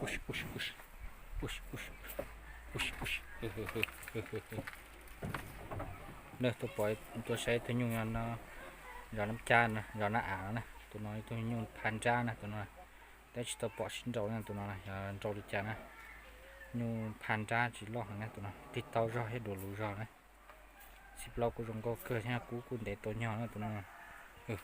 Ub, ub, ub, ub, ub, ub. Tuaj pom, tuaj saib tus nyuj no, zos Nab Cab no, zos Nab Av no na. Tus no ib tug nyuj pha nrab na, tus no. Tab tsis tau pom sib nraus na, tus no yog nraus li cas na. Nyuj pha nrab tsis loj heev na, tus no qig tau zog thiab duav luv zog na. Xib plaub kuj zoo nkauj kawg thiab, kub kuj ntev tau nyog na tus no. Zoo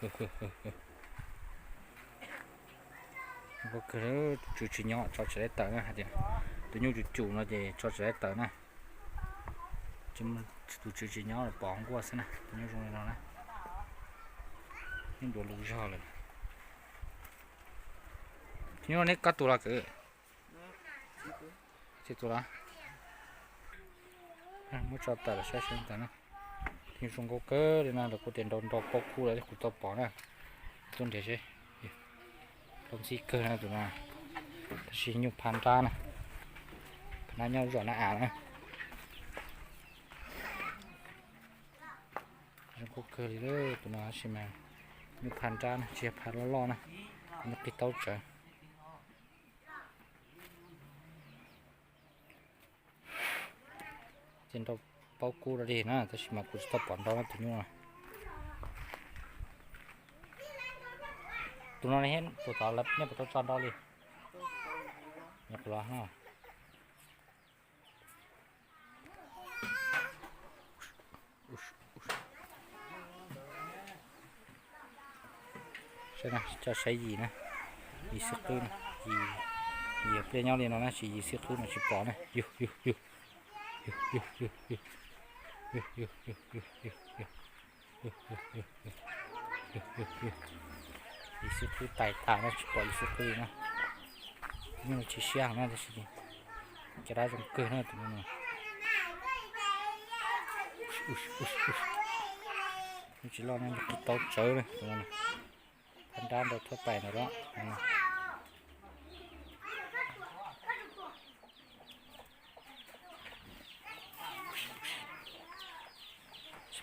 nkauj kawg, tus tswv tsis nyob tso tsis tau tawm na, hais tias tus nyuj cum cum no ces tso tsis tau tawm na. Tus tswv tsis nyob los pom nkuaj xwb na, tus nyuj zoo li no na. Nyuj duav luv zog lawm. Tus nyuj no neb koj tus los kwv? Tsis tus los? Muab tso tawm los saib seb ntawd na. Nyuj zoo nkauj kawg li na, lawv kuj tias nrau nrau paub kub lawm kuv tau pom na. Tuaj nrhiav seb. Paub ntxib kawg na tus no. Tab sis nyuj pha nrab na. Pha nrab nyob zos Nab Av na. Zoo nkauj kawg li tus no tab sis mas nyuj pha nrab na, tsis yog pha loj loj na. Nyuj qig taub tsawv. Ces nrau paub kub li na, tab sis mas kuv tsis tau pom nrau tus nyuj no. Tus no ne, tus tod nej puas tau tso nrau li? Nyuam qhuav los no. Saib na, coj saib yim na, yim xwb qwb na, yim, yim pliaj nyob li no na, tsis yim xwb qwb no tsis pom na, yug, yug, yug, yug, yug, yug, yug, yug, yug, yug, yug, yug, yug, yug, yug, yug, yug, yug, yug, yim xwb qwb tais tas na, tsis pom yim xwb qwb na. Nyuj tsis siab heev na, tab sis caj dab zoo kawg na tus no. Nyuj tsis loj na, qig taub tsawv na tus no. Pha nrab nrau thawj pais ntawd los.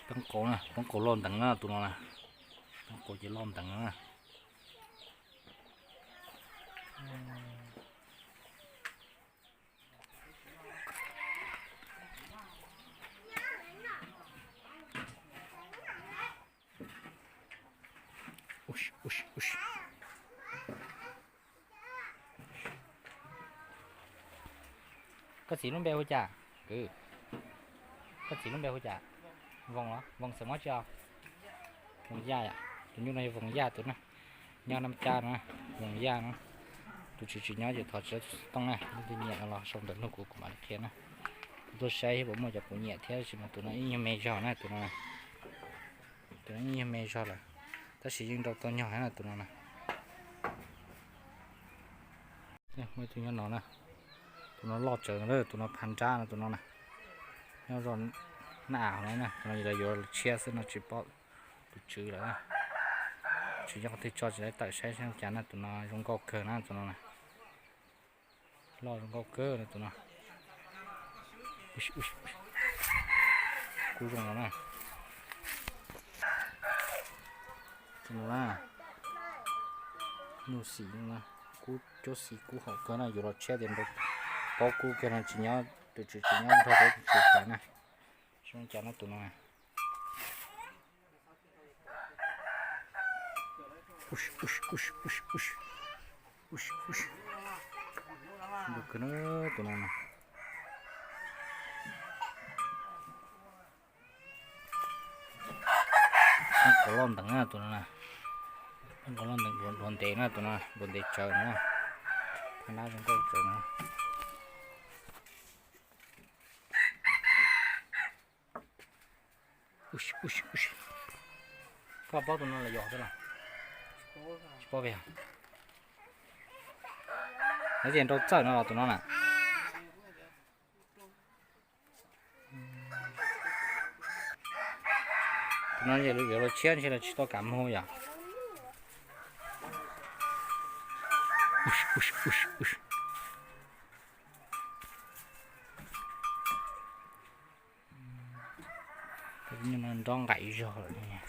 Poob qau na, poob qau loj nteev na tus no na. Poob qau ces loj nteev na. Koj txiv lub npe hu cas? Kwv, koj txiv lub npe hu cas? Voos los? Voos xeem Hmoob tsi os? Voos Yaj yom. Tus nyuj no yog Voos Yaj tus na. Nyob Nab Cab no, Voos Yaj no. Tus tswv tsis nyob ces thov tsis tau xov tooj na, leej twg nyiam no los sau ntawv nug kuv, kuv mam li qhia na. Kuv tuaj saib puas muaj cov kuv nyiam thiab, tab sis mas tus no ib nyuag me zog na tus no. Tus no ib nyuag me zog lawm, tab sis yeej nrau tau nyog na tus no na. Muaj ib tug nyob no na, tus no loj tsawv na, tus no pha nrab no tus no na. Nyob zos Nab Av no na, tus no lawv yuav tshiab xwb no tsis paub tus tswv lawm. Tsis nyob qhov twg tso tsis tau tawm saib seb cas na, tus no zoo nkauj kawg na tus no na. Loj zoo nkauj kawg na tus no. Kub zoo no na. Tus no na, nuj xim no, kub cuab xim kub haum kawg na, yuav los tshiab tias nrau paub kub kawg no, tsis nyob, tus tswv tsis nyob nrog tus tswv tas na. Zoo cas no tus no. Tus no na, qau loj nteev na tus no na. Qau loj nteev, duav ntev na tus no, duav ntev tsawv na. Phab nab zoo nkauj tsawv na. Koj paub tus no los yog xwb los? Tsis paub pes. Lawv tias nrau txawj no los tus no na. Tus no yuav los tshiab ntshe los tsis tau kam mus yom. Nrov nqaim zog lawm.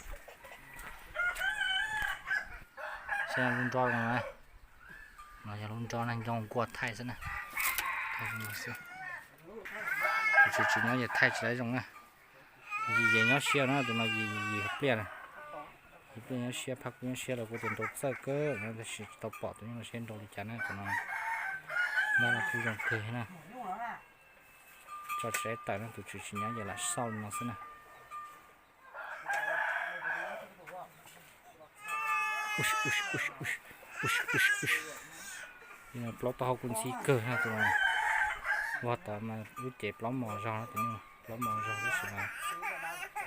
Saib nrov no na. No yog lub nrob neeg nyob nkuaj thaij xwb na. Tus tswv tsis nyob ces thaij tsis tau zoo na. Yim yim nyob siab na, tus no yim yim pliaj na. Yim pliaj nyob siab, phab kub nyob siab los kuj tias nrau txawj kawg, tab sis tsis tau pom tus nyuj no seb nrau li cas na tus no. Nyob los kuj zoo kawg na. Tso tsis tau tawm no, tus tswv tsis nyob ces lam xauj li no xwb na. Plaub taub hau kuj ntxhib kawg na tus no. Vog tas mas lub cev plaub mos zog na tus no, plaub mos zog tab sis mas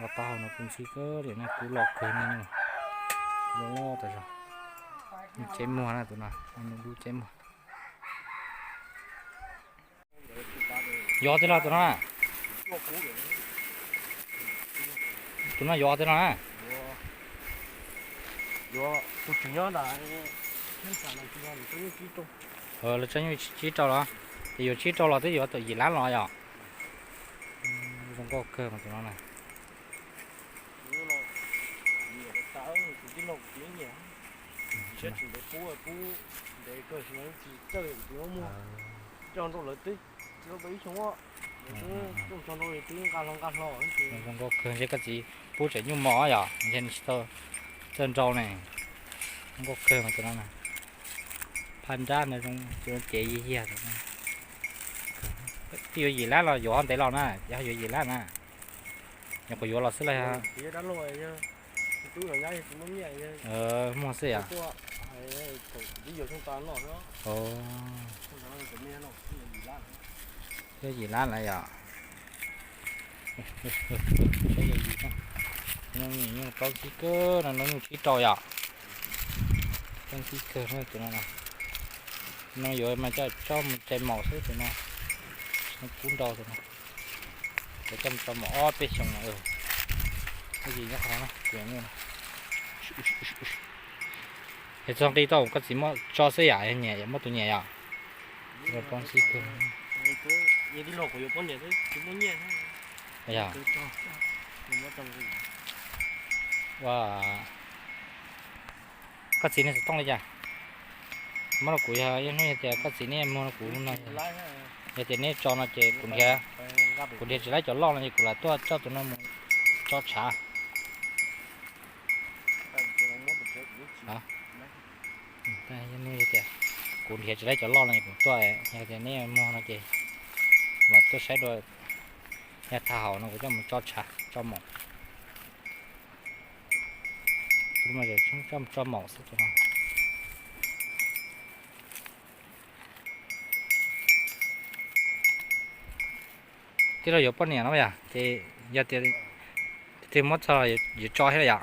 vog taub hau no kuj ntxhib kawg li na, kub loj kawg na, kub loj loj tas zog. Nws ceb muag na tus no, nws lub ceb muag. Yuav tej los tus no na? Tus no yuav tej los na? Lawv tseem yuav tsib rau los? Ces yuav tsib rau los twb yuav tau yim lab los yom? Zoo nkauj kawg mas tus no na. Zoo nkauj kawg, ntshe koj txiv pub tseem nyuj mos yom, ntshe nws tsis tau txawj nrau ne. Zoo nkauj kawg mas tus no na. Phaj nrab no zoo cev yig yag. Twb yuav yim lab los yuav ntev los na, yuav yuav yim lab na. Nyuam qhuav yuav los xwb los? Muag xwb yom. Yuav yim lab lawm yom. Saib yog yim, no nyuj plaub ntxhib kawg no, no nyuj tsib rau yom. Plaub ntxhib kawg no tus no. No yuav mas coj mus tso maum xwb tus no. No kub nrau tus no. Yuav coj mus tso maum ob peb xyoos no. Yim nyob qhov no, yog txog nqi tau koj txiv muab tso xwb yom, yog nyiam muab tus nyiam yom. Plaub ntxhib kawg. Yog. Ua, koj txiv nej xov tooj li cas? Muab rau kuv, yog ib hnub yog tias koj txiv nej muag rau kuv no, yog tias nej tso no ces kuv nrhiav, kuv nrhiav tsis laib cov loj no ces kuv lam tuaj coj tus no mus tso tshav. Yog nej tias kuv nrhiav tsis laib cov loj no kuv tuaj, yog tias nej muag no ces kuv mam tuaj saib dua, yog thaum no kuv coj mus tso tshav tso maum. Coj mus tso maum xwb tus no. Tij laug yuav poj niam no yom, ces yog tias twg muab txog yuav tso thiab los yom?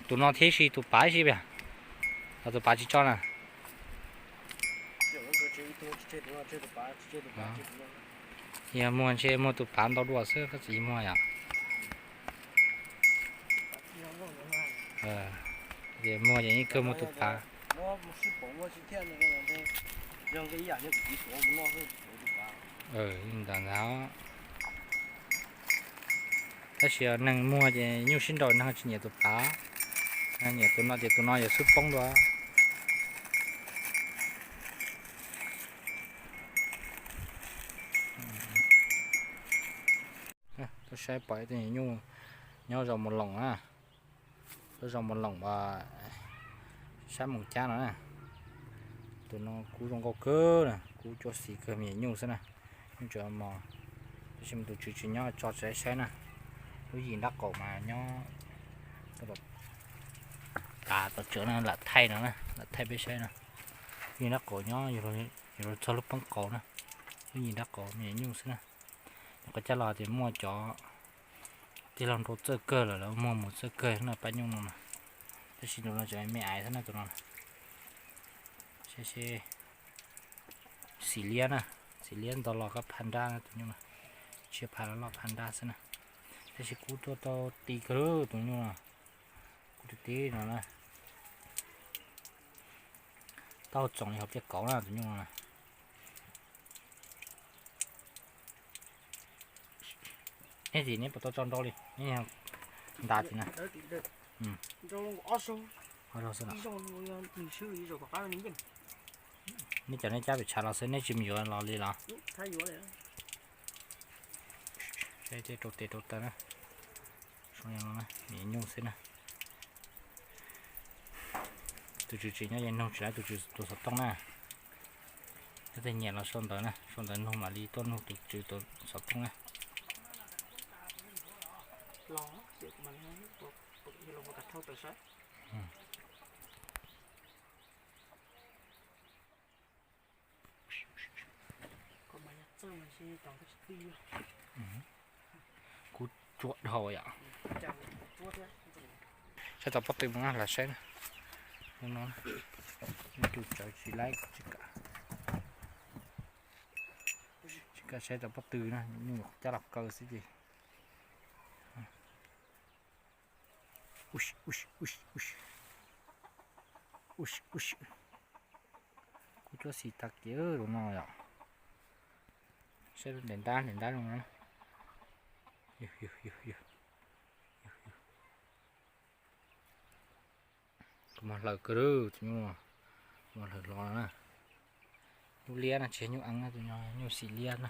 Tus no thiab sis tus pav ib si yom? Los tus pav tsis tso na? Yog muag ntshe muag tus pav ntau dua xwb, koj txiv muag yom? Muag ces yeej kawg muag tus pav. Yeej ntawd ntag. Tab sis neeg muag ces nyuj sib nraus neeg tsis nyiam tus pav, nyiam tus no ces tus no yog xub poob dua. Tuaj saib pom ib tug nyuj nyob zos Mus Loos na, lub zos Mus Loos sab Moos Cab no na. Tus no kub zoo nkauj kawg na, kub cuab xis kawg, me nyuj xwb na. Nyuj tseem mos, tab sis mas tus tswv tsis nyob tso tsis saib na. Lub yim nrab qaum mas nyob tav tom tsawv na, lam thaij no na, lam thaij peb saib no. Lub yim nrab qaum nyob yuav luag txog lub poob qaus na. Lub yim nrab qaum me nyuj xwb na. Nyuam qhuav caj los tias muaj cov tij laug nrau txawj kawg lawm, lawv muag mus txawj kawg na pab nyuj no na. Tab sis tus no tseem me aiv xwb na tus no. Saib seb, xim liab na, xim liab ntog los koj phaj nrab na tus nyuj no. Tshiab phaj los loj phaj nrab xwb na. Tab sis kub tuaj tau ti kawg tus nyuj no. Kub ti ti no na. Tau txoom li hauv pliaj kauv na tus nyuj no na. Neb tim neb puas tau tso nrau li, neb nta tim na. Nrau ob zaug. Neb cov neb cab pem tshav los xwb, neb tsis mus yuav los li los? Saib tej rau tes rau taw na. Zoo li no na, nyuj xwb na. Tus tswv tsev nyob yeej nug tsis laib tus tswv tus xov tooj na. Yog tej nyiam los sau ntawv na, sau ntawv nug mam li tuaj nug tus tswv tus xov tooj na. Kub tsuab dhau yom. Saib tau pob tw mus na, lam saib na. Hnub no tus tswv tsis laib, tsis kam, tsis kam saib tau pob tw na, nyuj cab los kaw xwb ces. Kub cuab xis tag kiag lub no yom. Saib daim ntab, daim ntab zoo na. Tus mos hlaws kawg, tus nyuj, tus mos hlaws hlob na. Nyuj liab na, tsis yog nyuj eeb na, tus no nyuj xim liab na.